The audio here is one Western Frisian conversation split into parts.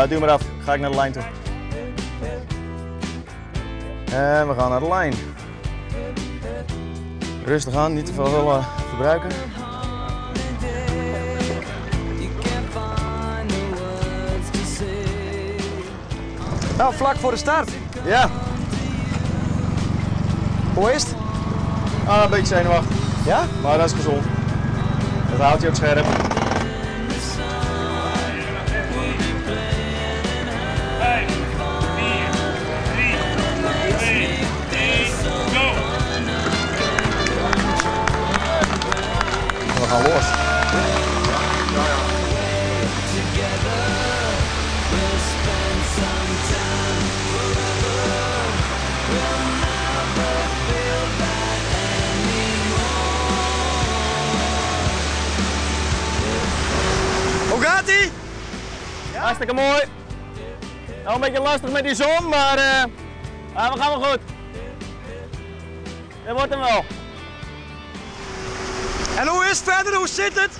Duw maar af, ga ik naar de lijn toe. En we gaan naar de lijn. Rustig aan, niet te veel verbruiken. Nou, vlak voor de start. Ja. Hoe is het? Ah, een beetje zenuwachtig. Ja? Maar dat is gezond. Dat houdt je ook scherp. 5, 4, 3, 2, 1, go! We gaan los. Hoe gaat ie? Hartstikke mooi. Nou, een beetje lastig met die zon, maar we gaan wel goed. Dat wordt hem wel. En hoe is het verder? Hoe zit het?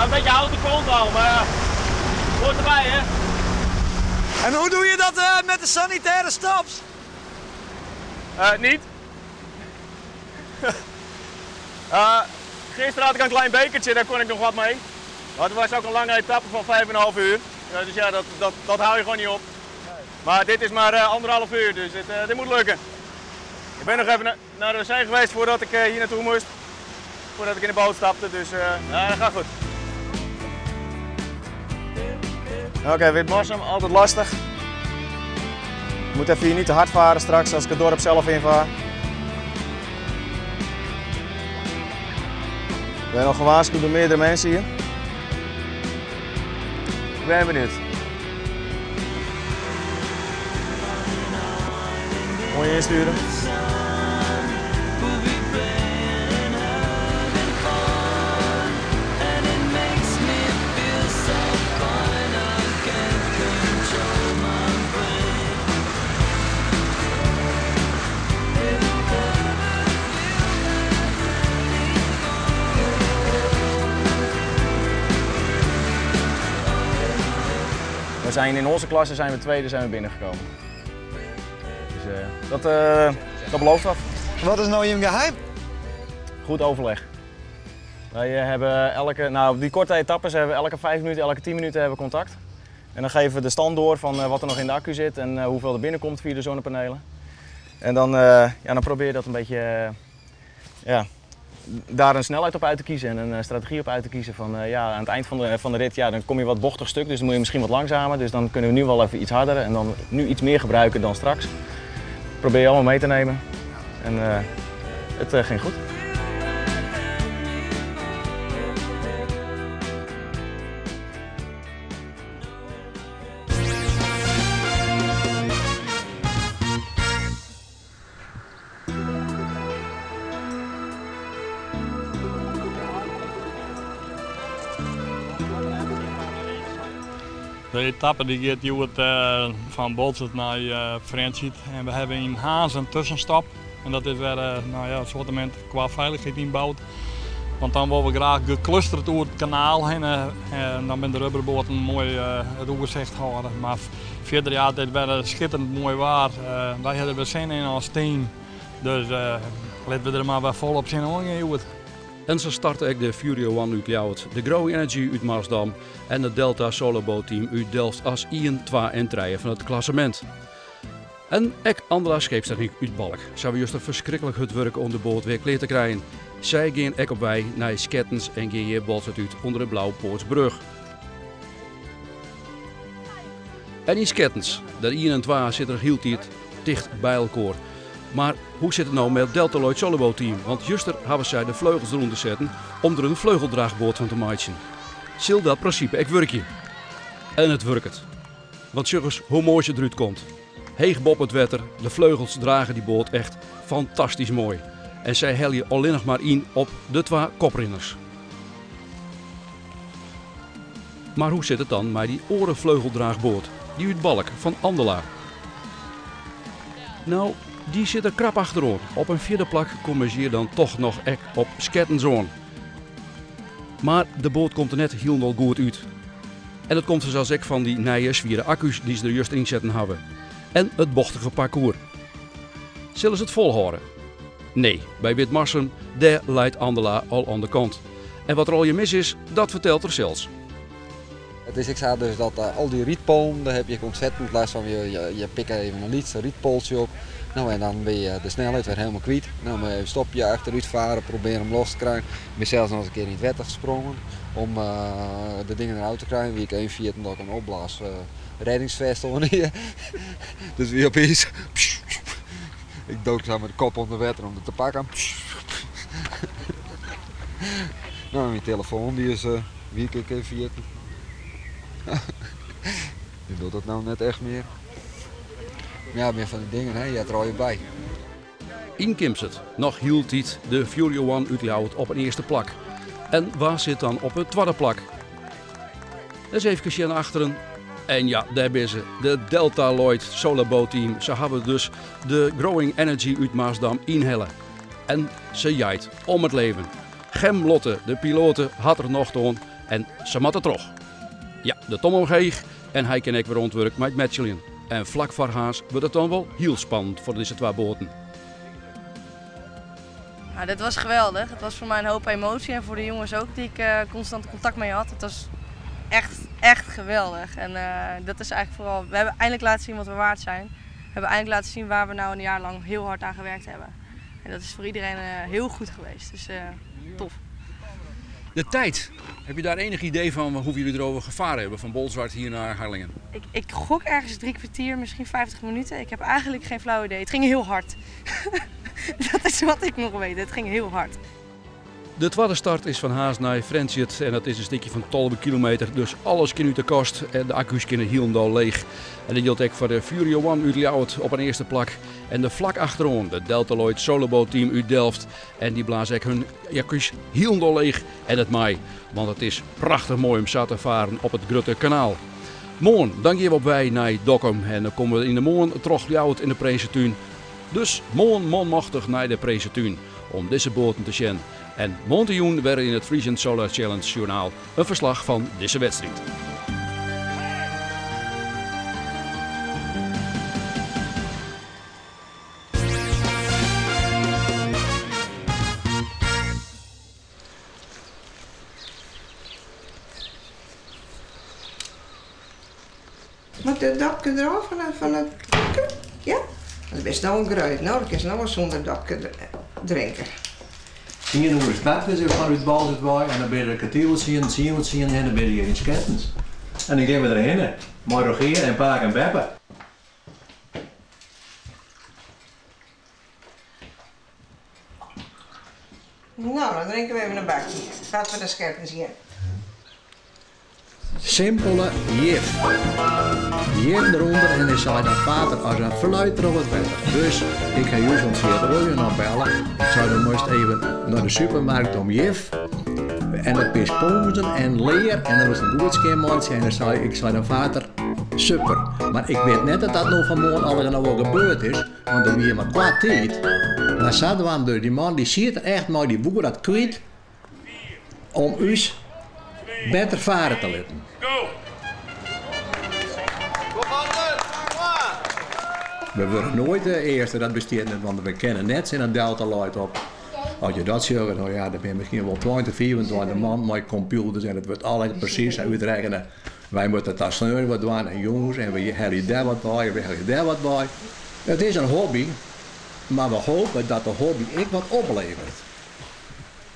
Een beetje houten kont al, maar hoort erbij, hè? En hoe doe je dat met de sanitaire stops? Niet. Gisteren had ik een klein bekertje, daar kon ik nog wat mee. Maar het was ook een lange etappe van 5,5 uur. Ja, dus ja, dat hou je gewoon niet op. Maar dit is maar anderhalf uur, dus dit moet lukken. Ik ben nog even naar de wc geweest voordat ik hier naartoe moest. Voordat ik in de boot stapte, dus dat gaat goed. Oké, Witmarsum, altijd lastig. Ik moet even hier niet te hard varen straks als ik het dorp zelf invaar. Ik ben al gewaarschuwd door meerdere mensen hier. Ik ben benieuwd. Mooi insturen. We zijn in onze klasse zijn we tweede zijn we binnengekomen. Dus dat belooft wat. Wat is nou je geheim? Goed overleg. Wij hebben elke, nou, die korte etappes hebben we elke 5 minuten, elke 10 minuten hebben we contact. En dan geven we de stand door van wat er nog in de accu zit en hoeveel er binnenkomt via de zonnepanelen. En dan probeer je dat een beetje daar een snelheid op uit te kiezen en een strategie op uit te kiezen. Van ja, aan het eind van de rit, ja, dan kom je wat bochtig stuk, dus dan moet je misschien wat langzamer. Dus dan kunnen we nu wel even iets harder en dan nu iets meer gebruiken dan straks. Probeer je allemaal mee te nemen en het ging goed. De etappe die gaat hjoed van Boalsert naar Frjentsjer. En we hebben in Harns een tussenstop. En dat is weer een soort qua veiligheid inbouwd. Want dan willen we graag geclusterd door het kanaal heen en dan ben de rubberboten mooi het oerzicht houden. Maar verder, ja, dit werd schitterend mooi waar. Wij hebben er zin in als team. Dus laten we er maar weer volop zin in, hjoed. En ze starten ook de Fury One uit Ljouwert, de Grow Energy uit Maasdam en het Delta Soloboat Team uit Delft als 1, 2 en 3 van het klassement. En ook Andela Scheepstechniek uit Balk. Zij hebben juist een verschrikkelijk hard werk om de boot weer klaar te krijgen. Zij gaan ook op wij naar Skettens en gaan hier Boalsert uit onder de Blauwe Poortsbrug. En in Skettens, dat 1 en 2 zit er heel tijd dicht bij elkaar. Maar hoe zit het nou met het Delta Lloyd Soloboat Team? Want juster hebben zij de vleugels eronder zetten om er een vleugeldraagboot van te maken. Zil dat principe ik werkje. En het werkt. Want zeg eens hoe mooi ze eruit komt. Heeg bop het wetter, de vleugels dragen die boot echt fantastisch mooi. En sy helje allinnich mar yn op de twa koprinners. Mar hoe sit it dan mei dy oare fleugeldraachboat, dy út Balk fan Andela? No, dy sit der krap achteroan. Op in fjirde plak komme se hjir dan toch noch ek op Skettens oan. Mar de boat komt der net hielendal goed út. En dat komt fansels ek fan dy nije swiere akku's dy't se der just ynsetten hawwe. En it bochtige parkoer. Sille se it folhâlde? Nee, by Witmarsum, dêr leit Andela al oan de kant. En wat der allegear mis is, dat fertelt er sels. It is ek sa dus dat al dy rietpollen, dêr heb je ek ontzettend lêst fan. Je pikke even in lyts rietpoltsje op, no en dan bin je de snelheid wer helemaal kwyt. No moat je even stopje, achterút faren, probearje him los te krijen. Ik bin sels noch ris in kear yn it wetter sprongen om de dingen derôf te krijen. Wie ik even ferjitten dat ik in opblaas reddingsfest oan hie. Dus wie opiens, ik dook sa mei de kop ûnder wetter om it te pakken. No, myn telefoan dy is, wie ik ek even ferjitten. Dy docht dat no net echt mear. Mar ja, mear fan dy dingen, hè, heart der allegear by. Yn Kimswert noch hieltyd de Furio One út Ljouwert op in earste plak. En wa sit dan op it twadde plak? Ris efkes sjen achteren. En ja, dêr binne se, de Delta Lloyd Solar Boat Team. Se hawwe dus de Growing Energy út Maasdam ynhelle. En se jeit om it leven. Gem Lotte, de piloate, hat der nocht oan en se moatte troch. Ja, de tom omheech en hy kin ek wer oan it wurk mei it metseljen. En flak foar Harns wurdt it dan wol hiel spannend foar dizze twa boaten. Nou, dit was geweldig. Het was voor mij een hoop emotie en voor de jongens ook die ik constant contact mee had. Het was echt, echt geweldig. En dat is eigenlijk vooral, we hebben eindelijk laten zien wat we waard zijn. We hebben eindelijk laten zien waar we nou een jaar lang heel hard aan gewerkt hebben. En dat is voor iedereen heel goed geweest. Dus tof. De tijd, heb je daar enig idee van hoe jullie erover gevaren hebben, van Bolsward hier naar Harlingen? Ik gok ergens 3 kwartier, misschien 50 minuten. Ik heb eigenlijk geen flauw idee. Het ging heel hard. Dat is wat ik nog weet. Het ging heel hard. De tweede start is van Harns naar Frjentsjer en dat is een stukje van 12 kilometer. Dus alles kan uit de kast en de accu's kunnen helemaal leeg. En dat geldt ook voor de Furio One uit Ljouwert op een eerste plak. En de vlak achterom, de Delta Lloyd Soloboat Team uit Delft. En die blazen ook hun accu's helemaal leeg. En dat mei, want het is prachtig mooi om zo te varen op het Grutte Kanaal. Moarn, dan gaan we op wij naar Dokkum en dan komen we in de morgen terug Ljouwert in de Prinsentuin. Dus moarn manmachtig naar de Prinsentuin om deze boten te zien. En moarntejûn wer in het Frisian Solar Challenge Journaal een verslag van deze wedstrijd. Moat de dopke derôf fan it kopke? Ja? Dat bist no in grut, no, dan kinst no wol sûnder dopke drinke. Ien oer is bed is fanút Boalsert wei en dan binne der kertier oer tsien, tsien oer tsien hinne binne hjir yn Skettens. En dan gean we der hinne mei Rogier en pake en beppe. No, dan drinke we even in bakje foar't we nei Skettens gean. Simpele jif. Jif derûnder en ik sei dan fart er as in fluit troch it wetter. Dus ik ha júst oan Tjeerd Rooijen noch belle. Ik sei dan moast even nei de supermarkt om jif en in pear spûnzen en lear en dan moast it goed skjinmeitsje en dan sei ik sei dan fart er super. Mar ik wit net dat dat no fan moarn allegear noch wol gebeurd is, want der wie mar koart tiid. Mar sadwaande, dy man dy siet der echt mei, dy woe dat kwyt. Om ús better fare te litten. We wurde noait de earste, dat bestiet net, want we kinne net tsjin in Delta Lloyd op. As je dat sjogge, no ja, der binne miskien wol 20, 25 man mei kompjûters en it wurdt allegear presys útrekkene. Wy moatte it dan sneon wat dwaan en jûns en we helje dêr wat by en we helje dêr wat by. It is in hobby, mar we hoopje dat de hobby ek wat opleveret.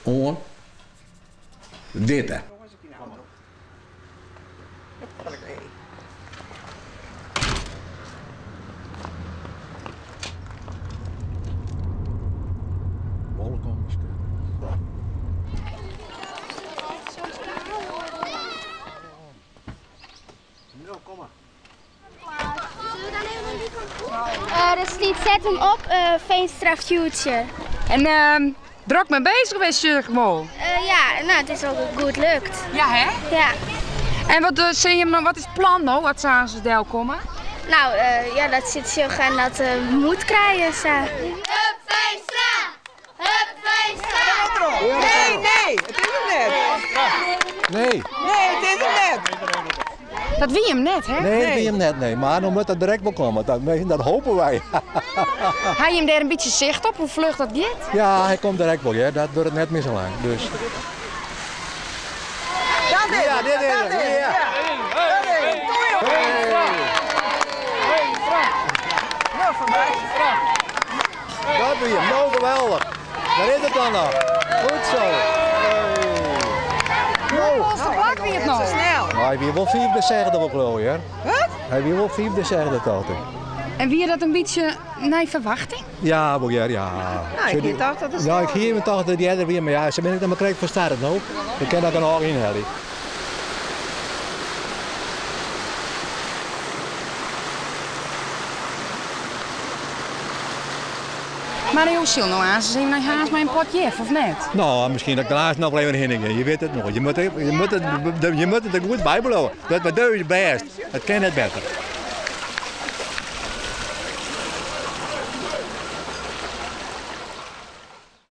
Oan ditte. Der stiet set him op Veenstra Future. En uh, drok mei bezich west sjoch ik wol. Uh, ja, nou, it is al goed lukt. Ja, hè? Ja. En wat, uh, zie je, wat is it plan no, as se aansens delkomme? Nou, uh, ja, dat sit sjoch en dat uh, moed krije sa. Hup Veenstra! Hup Veenstra! Nee, nee, it is him net. Nee. Nee, it is him net. Dat wie him net, hè? Nee, dat wie him net, nee. Mar no moat dat direkt wol komme. Dat, dat hoopje wy. Ha jim dêr in bytsje sicht op, hoe fluch dat giet? Ja, hy komt direkt wol, hear. Dat duorret net mear sa lang. Dus. Dat is Ja, dit is dat it. is Ja. Dat is it. Nou, foar my. Dat wie him. No, geweldich. Dêr is it dan noch. Goed zo. Hoe wolste plak wie it no? Net sa snel. Nou, hy wie wol fiifde sechde wol gleon, hear. Wat? Hy wie wol fiifde sechde tocht ik. En wie dat in bytsje nei ferwachting? Ja, wol hear, ja. Nou, ik hie tocht dat it Ja, ik hie tocht dat dy earder wie, mar ja, se binne ek noch mar krekt fan start no. Ik kin dat genôch ynhelje. Mar jo sille no aansens even nei Harns mei in pot jef, of net? No, miskien dat ik der aanst noch wol even hinne gean. Je witte it noait. Je moatte, je moatte, je moatte der goed by bliuwe. Dat mei deuze bêst. It kin net better.